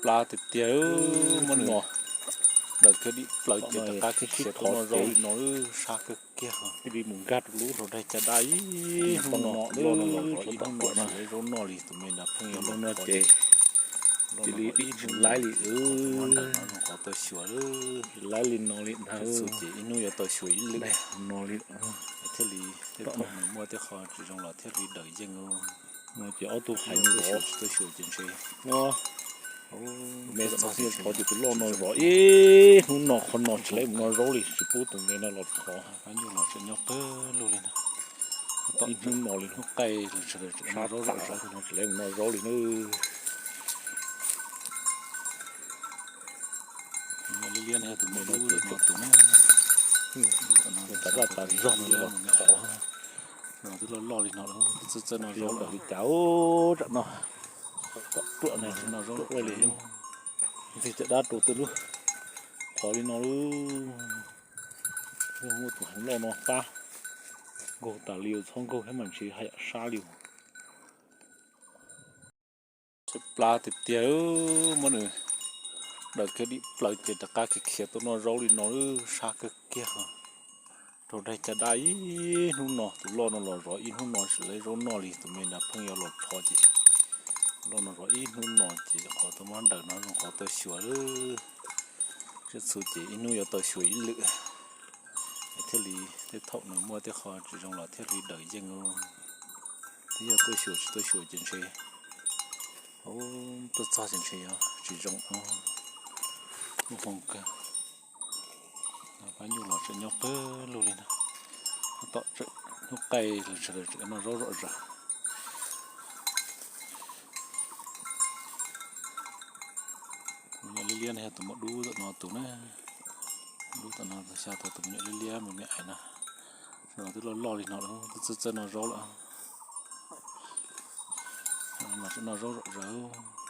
plab tiag tiag, muab nws daws kiag dim plaws ces rov qab khiav khiav tuaj noj zaub li no, sab kawg kiag. Cia li mus nkag rau lub rau daig caj dab ib hnub no, ib hnub no tsis laib zaub noj li, tus me nrad pheej yuav los no ces cia li ib tsis laib li, tsis laib li no li ntag. Ces ib hnub yuav tau xyuas ib lwm no li, thiaj li tej thaum nws muaj tej qho tsis zoo los thiaj li daws yeej. No ces ob tug hais tsis tau xyuas ces ntshe me txog thiaj rho ces tus loj no zov ib hnub no, qhov no tsis laib mus noj zaub li, tsis pub tus me no los rho. Ib hnub no li hnub qaij sab tam no tsis laib mus noj zaub li na. Liab liab no tus me no ces tus tas laj tas zog no los thov, twb loj loj li no, txawj txawj noj zaub li cas, tsam no tom ruam no noj zaub ua li, ntxig caj dab rau tej lub qhov li no lub. Muaj tus heev loj no pab nkaug tas li, txhob nkaug thiab mas ntshe haj yam sab li. Plab tiag tiag, muab nws daws kiag dim plaws ces rov qab khiav khiav tuaj noj zaub li no, sab kawg kiag. Raug daig caj dab ib hnub no, tus loj no los zov ib hnub no tsis laib zaub noj li, tus me nrad pheej yuav los rho ces tus loj no zov ib hnub no ces qhov tuaj muab daws no zoo qhov tau xyuas, tsiaj txhu ces ib hnub yuav tau xyuas ib lwm, thiaj li tej thaum nws muaj tej qho tsis zoo los thiaj li daws yeej. Twb yog tuaj xyuas tsis tuaj xyuas ces ntshe tuaj txog ces ntshe yog tsis zoo. Lub hoo kawg, pab nyuj los tseem nyob qawg lug li no, tom hnub qaij los tseem noj zaub zom zaws. Tus me nyuam liab liab no yog tus muaj dub tom no tus na, dub tom no xya tus, tus me nyuam liab liab me me ais no, no twb loj loj li no lawm, twb txawj txawj noj zaub lawm. Mas tseem noj zaub zom zaws.